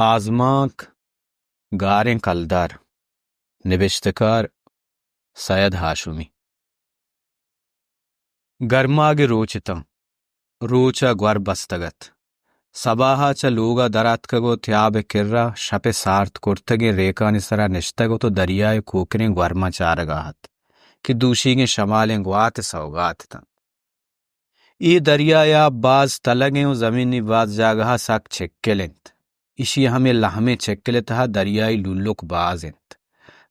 آزمانک، گاریں کلدار۔ نبشتہ کار سید ہاشمی۔ گرماگے روچ اتاں۔ روچ ءَ گور بستگ ات۔ سباہ ءَ چہ لوگ ءَ در آتکگ ءُ تیاب ءِ کرا شپ ءِ سارت کرتگیں ریکانی سرا نشتگ ات ءُ دریا ءِ کوکریں گورماں چارگ ءَ ات کہ دوشیگیں شمالیں گوات ءِ سوگات اتنت۔ اے دریا ءِ آپ باز تلگ ایں ءُ زمینی باز جاگہ ءَ سک چکل انت۔ ایشی ءِ ہمے لہمیں چکل ءِ تہا دریائی لولک باز انت۔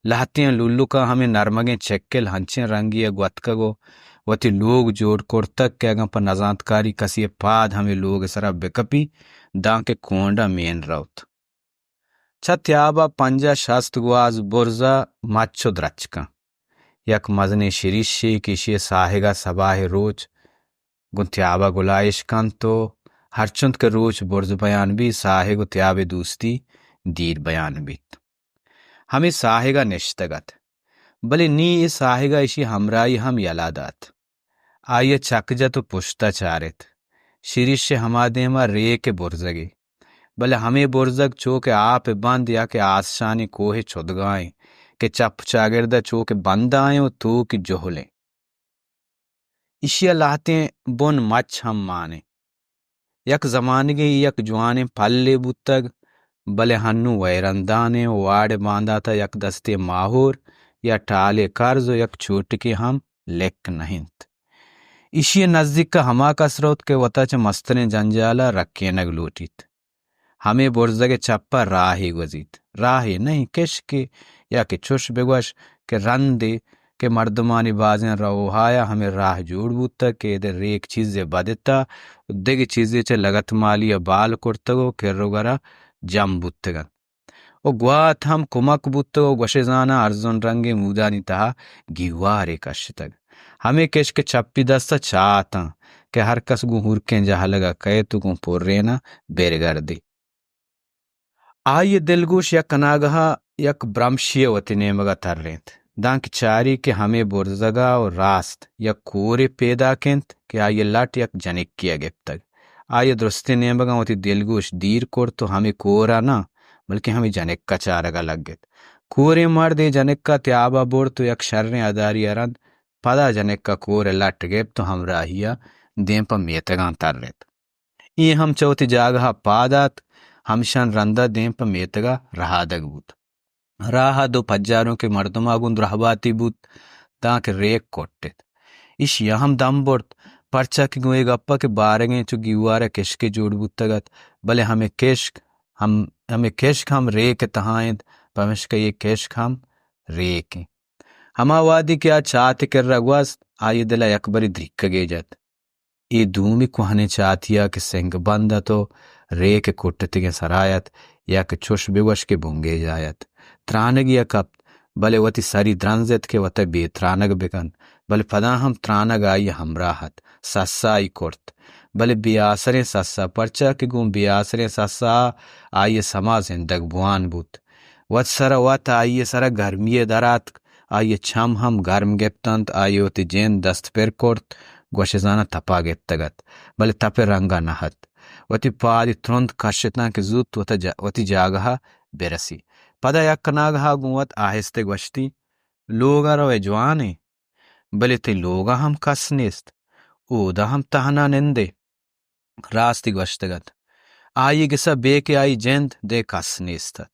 لہتیں لولکاں ہمے نرمگیں چکل ہنچیں رنگے ءَ گوتکگ ءُ وتی لوگ جوڑ کرتگ کہ اگاں پہ نزانتکاری کسی ءِ پاد ہمے لوگ ءِ سرا بکپی، دانکہ کونڈ ءَ مین روت۔ چہ تیاب ءَ پنجاہ شست گواز برز ءَ مچ ءُ درچکاں۔ یک مزنیں شریشے کہ ایشی ءِ ساہگ ءَ سباہ ءِ روچ گوں تیاب ءَ گلائیش کنت ءُ ہرچنت کہ روچ برز بیان بیت، ساہگ ءُ تیاب ءِ دوستی دیر بیان بیت۔ ہمے ساہگ ءَ نشتگ ات، بلے نی اے ساہگ ءَ ایشی ءِ ہمراہی ہم یلہ دات۔ آئی ءَ چک جت ءُ پشت ءَ چارت۔ شریش ءِ ہما دیم ءَ ریک ءِ برزگے، بلے ہمے برزگ چو کہ آپ ءِ بند یا کہ آسشانی کوہ ءِ چدگاں ایں کہ چپ چاگرد ءَ چو کہ بنداں ایں ءُ توک جہل ایں۔ ایشی ءَ لہتیں بن مچ ہم مان ایں۔ یک زمانگے اے یک جوانیں پلے بوتگ، بلے ہنوں ویرندان ایں ءُ واڑ ءِ باندات ءَ یک دستے ماہور یا ٹالے کرز ءُ یک چوٹکے ہم لک نہ انت۔ ایشی ءِ نزیک ءَ ہما کس روت کہ وت ءَ چہ مستریں جنجال ءَ رکینگ لوٹیت۔ ہمے برزگ ءِ چپ ءَ راہے گوزیت۔ راہے نہ انت، کشکے، یا کہ چش بگوش کہ رندے کہ مردمانی بازیں روہایا ہمے راہ جوڑ بوتگ کہ ادء ریک چیزے بدتہ، دگہ چیزے چہ لگتمالی ء بال کرتگ و کر و گرا جم بوتگ انت و گوات ہم کمک بوتگ و گوشے زاناں ارزن رنگیں مودانی تہا گیوارے کشتگ۔ ہمے کشک چپی دست ء چاتاں کہ ہر کس گوں ہورکیں جہلگ ء کئیت و گوں پرین ء برگردی۔ آئی ء دلگوش یک اناگہ ء یک برمشی ء وتی نیمگ ء ترینت، دانکہ چاری کہ ہمے برزگ ء و راست یک کورے پیداک انت کہ آئی ء لٹ یک جنکے ء گپتگ۔ آئی ء درستیں نیمگاں وتی دلگوش دیر کرت و ہمے کور ء نہ بلکیں ہمے جنک ء چارگ ء لگت۔ کوریں مرد اے جنک ء تیاب ء برت و یک شریں اداری ء رند، پدا جنک ء کور ء لٹ گپت و ہمراہی ء دیم پہ میتگاں ترت۔ اے ہم چہ وتی جاگہ ء پاد آتک، ہمشان رند ء دیم پہ میتگ ء رہادگ بوت۔ راہ ء دو پجارونکیں مردم ء گوں درہباتی بوت، دانکہ ریک کٹت۔ ایشی ء ہم دم برت، پرچا کہ گوں اے گپ ء کہ بارگیں چو گیوار ء کشکے جوڑ بوتگ ات، بلے ہمے کشک ہم، ہمے کشک ہم ریک ء تہا انت، پمشکہ اے کشک ہم ریک انت۔ ہما وہدی کہ آ چات ء کرا گوست، آئی ء دل ء یکبرے دریکگے جت۔ اے دومی کوہنیں چاتی ء کہ سنگ بند ات و ریک ء کٹتگیں سرا ات، یا کہ چش بگوش کہ بنگیجا ات۔ ترانگی ء کپت، بلے وتی سری درنز ات کہ وت ء بے ترانگ بکنت، بلے پدا ہم ترانگ آئی ء ہمراہ ات۔ سسائی کرت، بلے بے آسریں سسا، پرچا کہ گوں بے آسریں سسا ء آئی ء سما زندگ بوان بوت۔ وت سر ء وت آئی ء سر ء گرمی ء در آتک، آئی ء چم ہم گرم گپت انت، آئی ء وتی جند دست پر کرت، گوش زاناں تپا گپتگ ات، بلے تپ ء رنگ ء نہ ات۔ وتی پادی ترند کش اتاں کہ زوت وت ء جا-، وتی جاگہ ء برسی۔ پدا یک اناگہ ء گوں وت آہستہ گوشتی، لوگ ء روئے جوان ایں، بلے تئی لوگ ء ہم کس نیست، اود ء ہم تہنا نندے۔ راستی گوشتگ ات۔ آئی ء گسا بے کہ آئی جند دے کس نیست ات۔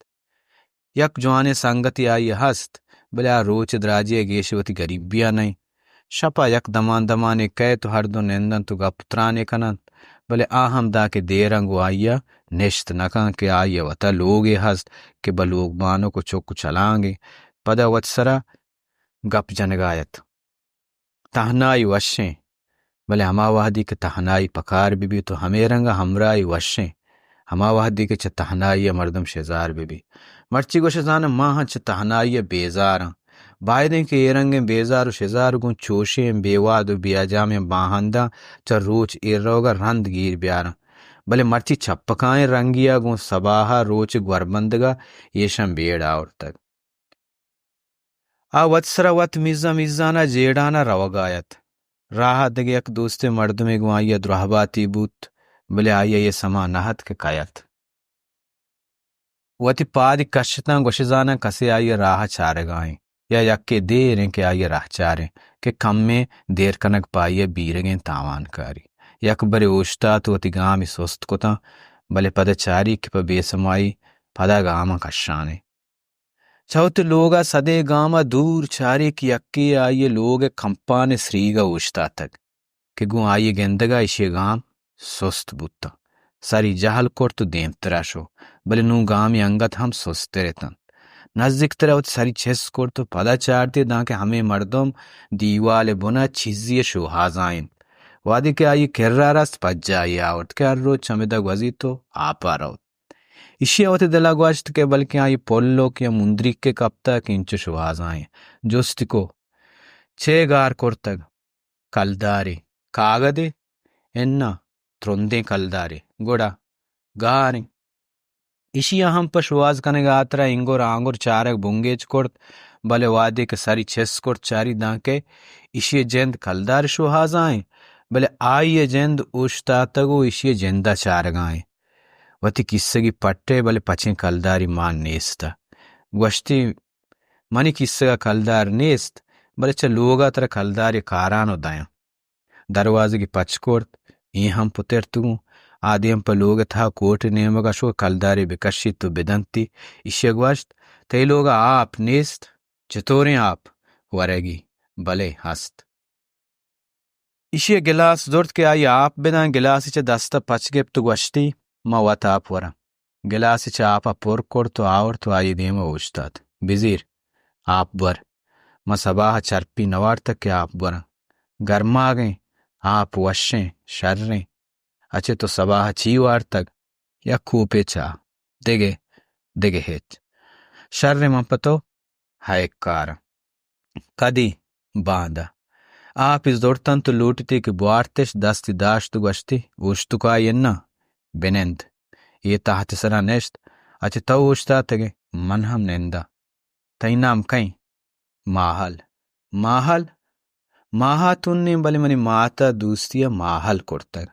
یک جوانیں سنگتے آئی ء ہست، بلے آ روچ ء دراجی ء گیش وتی گریبی ء نئیں۔ شپ ء یک دمان دمانے کئیت و ہر دو نندنت و گپ ترانے کننت، بلے آ ہم دانکہ دیراں گوں آئی ء نشت نہ کنت کہ آئی ء وت ء لوگے ہست کہ بہ لوگ بانک و چک و چلانگے۔ پدا وت سرا گپ جنگا ات۔ تہنائی وشیں، بلے ہما وہدی کہ تہنائی پکار بہ بیت و ہمے رنگ ء ہمراہی وشیں، ہما وہدی کہ چہ تہنائی ء مردم شزار بہ بیت۔ مرچی گوش زاناں ما ہم چہ تہنائی ء بیزاراں۔ بائدیں کہ اے رنگیں بیزار و شزار گوں چوشیں بے واد و بے اجامیں باہنداں چہ روچ ایر روگ ء رند گیر بیاراں۔ بلے مرچی چپکائیں رنگی ء گوں سباہ ء روچ گوربندگ ء ایشاں بیڑ آورتگ۔ آ وت سرا وت میزان میزان ء جیڑان ء روگا ات۔ راہ ء دگہ یک دوستیں مردمے گوں آئی ء دراہباتی بوت، بلے آئی ء اے سما نہ ات کہ کئے ات۔ وتی پادی کشتاں، گوشی زاناں کسے آئی ءِ راہ ءَ چارگا ایں یا یکے دیر ایں کہ آئی ءِ راہ چاریں کہ کمیں دیر کنگ پہ آئی ءِ بیرگیں تاوان کاری۔ یک برے اوشتات ءُ وتی گامی سست کتاں، بلے پدا چاری کہ پہ بے سمائی پدا گاماں کشان ایں۔ چہ وتی لوگ ءَ سدے گام ءَ دور چاری کہ یکے آئی ءِ لوگ ءِ کمپان ءِ سریگ ءَ اوشتاتگ کہ گوں آئی ءِ گندگ ءَ ایشی ءِ گام سست بوتاں۔ سری جہل کرت ءُ دیمترا شو، بلے نوں گامی انگت ہم سستر اتنت۔ نزیکترا وتی سری چست کرت ءُ پدا چارتی دانکہ ہمے مردم دیوال ءِ بن ءَ چیزی ءِ شوہازا انت۔ وہدے کہ آئی ءِ کرا رست، پجائی آورت کہ ہر روچ چمدا گوزیت ءُ آپا روت۔ ایشی ءَ وتی دل ءَ گوشت کہ بلکیں آئی پلک یا مندریکے کپتگ کہ انچو شوہازا ایں۔ جستی کو، چے گار کرتگ؟ کلدارے۔ کاگدے؟ اناں، ترندیں کلدارے۔ گڑا گاریں۔ ایشی ءَ ہم پہ شوہاز کنگ ءِ ہاترا انگر آنگر چارگ بنگیج کرت، بلے وہدے کہ سری چست کرت چاری دانکہ ایشی ءِ جند کلدار ءِ شوہازا ایں، بلے آئی ءِ جند اوشتاتگ ءُ ایشی ءِ جند ءَ چارگا ایں۔ وتی کیسگی پٹ ءَ بلے پچیں کلداری مان نیست ءَ۔ گوشتی، منی کیسگ ءَ کلدار نیست، بلے چہ لوگ ءَ ترا کلدارے کاران ءُ دیاں۔ دروازگی پچ کرت، اے ہم پترت گوں۔ آ دیم پہ لوگ ءِ تہا کوٹ ءِ نیمگ ءَ شو، کلدارے بکشیت ءُ بدنتی۔ ایشی ءَ گوشت، تئی لوگ ءَ آپ نیست؟ چتوریں آپ؟ ورگی؟ بلے ہست۔ ایشی ءَ گلاس زرت کہ آئی آپ بداں، گلاسے چہ دست ءَ پچ گپت ءُ گوشتی، من وت آپ وراں۔ گلاسے چہ آپ ءَ پر کرت ءُ آورت ءُ آئی دیم ءَ اوشتات۔ بزیر، آپ بور۔ من سباہ ءَ چرپی نہ وارتگ کہ آپ بوراں۔ گرماگیں آپ وشیں، شریں۔ اچے تو سباہ ءَ چی وارتگ؟ یک کوپے چاہ۔ دگہ، دگہ ہچ۔ شریں، من پہ تو ہیک کاراں۔ کدی؟ باندا۔ آپی زرتنت ءُ لوٹتی کہ بوارتش، دستی داشت ءُ گوشتی، اوشتوکائی اناں؟ بنند۔ اے تہت ءِ سرا نشت۔ اچے تو اوشتاتگے؟ من ہم ننداں۔ تئی نام کئیں؟ ماہل۔ ماہل؟ ماہاتون نیں، بلے منی مات ءَ دوستی ءَ ماہل کرتگ۔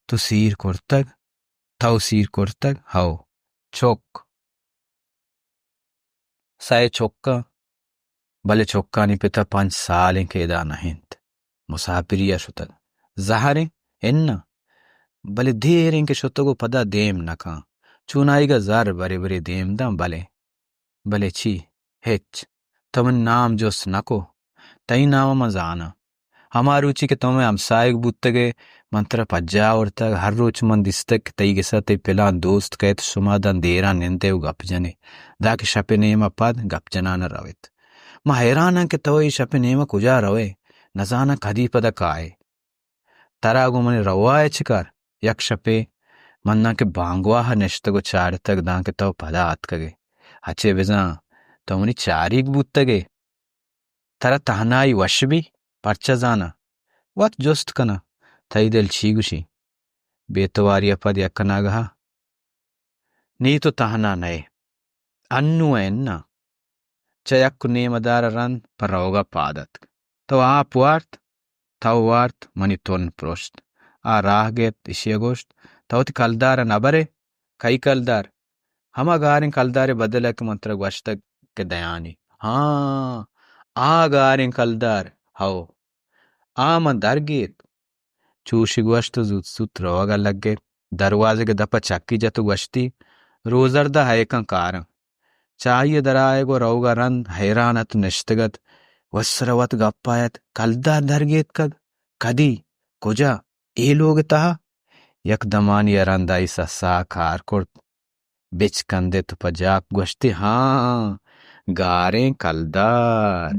تو سیر کرتگ؟ تو سیر کرتگ؟ ہئو۔ چک؟ سئے چکاں، بلے چکانی پت ءَ پنچ سال انت کہ ادا نہ انت۔ مساپری ءَ شتگ۔ زہر انت؟ اناں۔ بلے دیر انت کہ شتگ ءُ پدا دیم نہ کن۔ چونائیگ ءَ زر برے برے دیم داں، بلے بلے چی؟ ہچ۔ تو منی نام جست نہ کو۔ تئی نام ءَ من زاناں۔ ہما روچی کہ تو مئے ہمساہگ بوتگ ئے، من ترا پجا آورتگ۔ ہر روچ من دیستگ کہ تئی گس ءَ تئی پلان دوست کئیت، شما داں دیراں نند ئے ءُ گپ جن ئے، دانکہ شپ ءِ نیم ءَ پد گپ جنان ءَ رویت۔ من حیران آں کہ تو اے شپ ءِ نیم ءَ کجا رو ئے، نہ زاناں کدی پدا کائے۔ ترا گوں منی روا ءَ چہ کار؟ یک شپے من دانکہ بانگواہ ءَ نشتگ ءُ چارتگ، دانکہ تو پدا آتکگ ئے۔ اچے بزاں تو منی چاریگ بوتگ ئے۔ ترا تہنائی وش بی؟ پرچا زاناں؟ وت جست کناں، تئی دل چی گوشی؟ بے تواری ءَ پد یک اناگہ ءَ نی تو تہنا نئے۔ انوں ءَ اناں۔ چہ یک ءُ نیم ادار ءَ رند پہ روگ ءَ پاد اتک۔ تو آپ وارت؟ تو وارت، منی تن پرشت۔ آ راہ گپت، ایشی ءَ گوشت، تو وتی کلدار ءَ نہ برئے؟ کئی کلدار؟ ہما گاریں کلدار ءِ بدل ءَ کہ من ترا گوشتگ کہ دیانی۔ ہاں، آ گاریں کلدار، ہئو۔ آ من در گیت۔ چوشی گوشت ءُ زوت زوت روگ ءَ لگت۔ دروازگ ءِ دپ ءَ چکی جت ءُ گوشتی، روزرد ءَ ہیکاں کاراں۔ چہ آئی ءِ در آیگ ءُ روگ ءَ رند حیران ات ءُ نشتگ ات۔ وسر ءَ وت گپ ءَ ات، کلدار در گیتکگ؟ کدی؟ کجا؟ اے لوگ ءِ تہا؟ یک دمانی ءَ رند آئی سسا ءَ کار کرت۔ بچکندت ءُ پہ جاک گوشتی، ہاں، گاریں کلدار۔